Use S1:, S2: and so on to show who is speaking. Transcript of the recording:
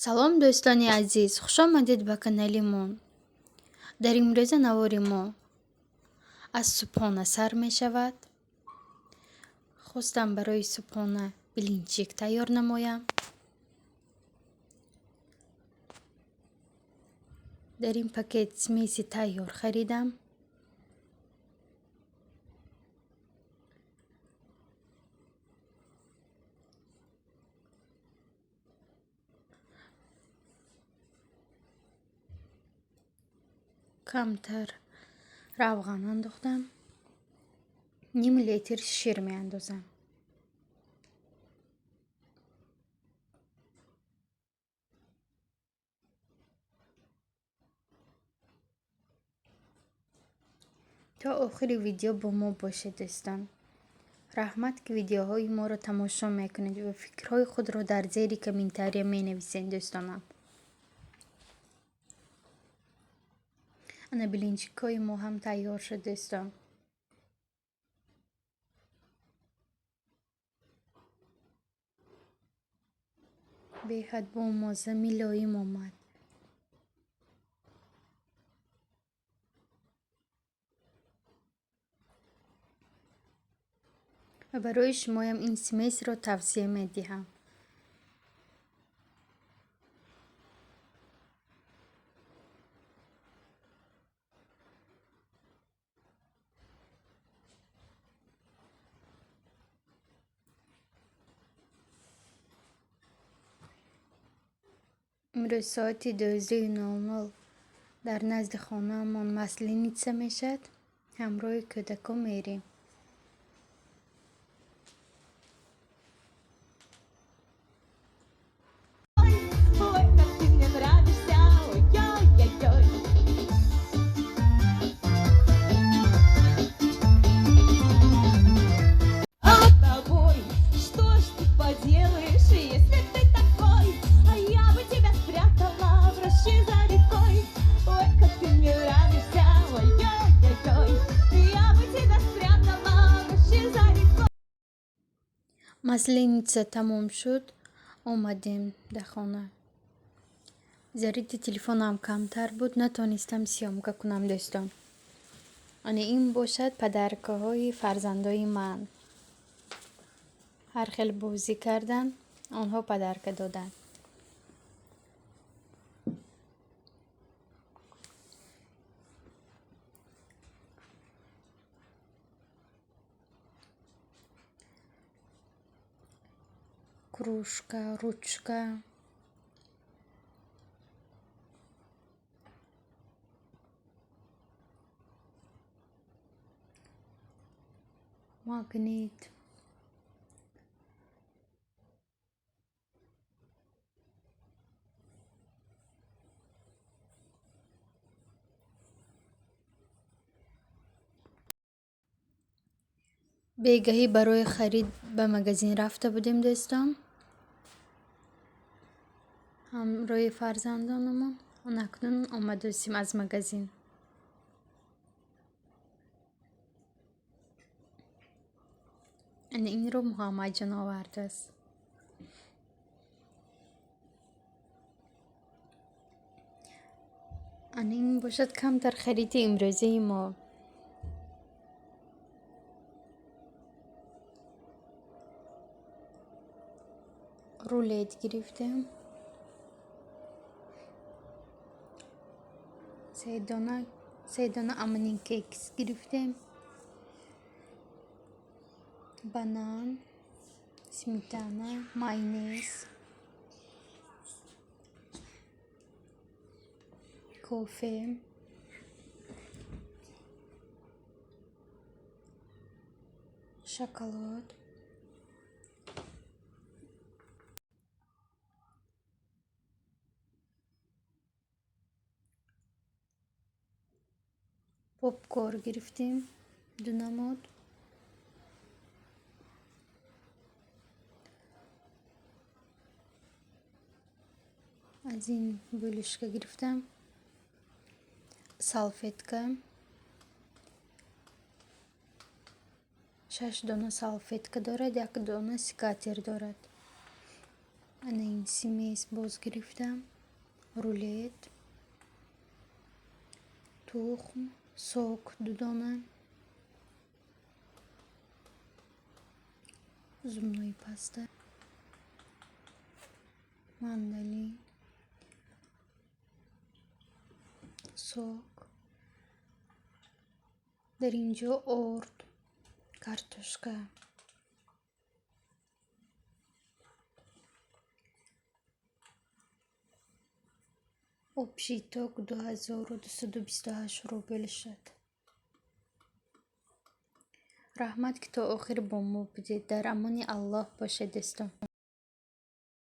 S1: Салом, дӯстони азиз, хушомадед ба канали мо. Дар имрӯза навори мо аз субҳона сар мешавад. Хостам барои субҳона блинчик тайёр намоям. Дар ин пакет смеси тайёр харидам. Камтар равған андохтам, ним литр шир меандозам. То охири видео бо мо бошед, дӯстон. Раҳмат, ки видеоҳои моро тамошо мекунед ва фикрҳои худро дар зери комментария менависед, дӯстонам. Ана блинчикҳои мо ҳам тайёр шуд, дӯстон. Беҳад бомазза, милоим омад. Ва барои шумоям ин смесьро тавсия медиҳам. Имрӯз соати 12:00 дар назди хонаамон масленица мешавад. Ҳамроҳи кӯдакон мерем.
S2: Ой, как ты мне нравишься, ой-ой-ой-ой. А тобой, что ж ты поделаешь, если ты такой? А я бы тебя спрятала в роще за рекой. Ой, как ты мне нравишься, ой-ой-ой-ой. Я бы тебя спрятала в роще за рекой.
S1: Масленица тамом шуд, омадем дар хона. Заряди телефонам камтар буд, натонистам съёмка кунам, дӯстон. Ана ин бошад подаркаҳои фарзандои ман. Ҳар хел бозӣ кардан, онҳо подарка доданд. Кружка, ручка, магнит. Бегаҳӣ барои харид ба магазин рафта будем, дӯстон, ҳамроҳи фарзандонамон. Акнун омадастем аз магазин. Ана инро Муҳаммадҷон овардааст. Ана ин бошад камтар хариди имрӯзаи мо. Рулет гирифтем, се дона аманин кекс гирифтем, банан, сметана, майонез, кофе. Шоколад. Попкорн гирифтем, ду намуд. Аз ин булочка гирифтам, салфетка, шаш дона салфетка дорад, як дона скатерть дорад. Ана ин смесь боз гирифтам, рулет, тухм, сок 2 дона, зубной паста, мандалин, сок. Дар ин ҷо орд, картошка. Общий итог 2228 рубл шуд. Раҳмат, ки то охир бо мо будед. Дар амони Аллоҳ бошед, дӯстон.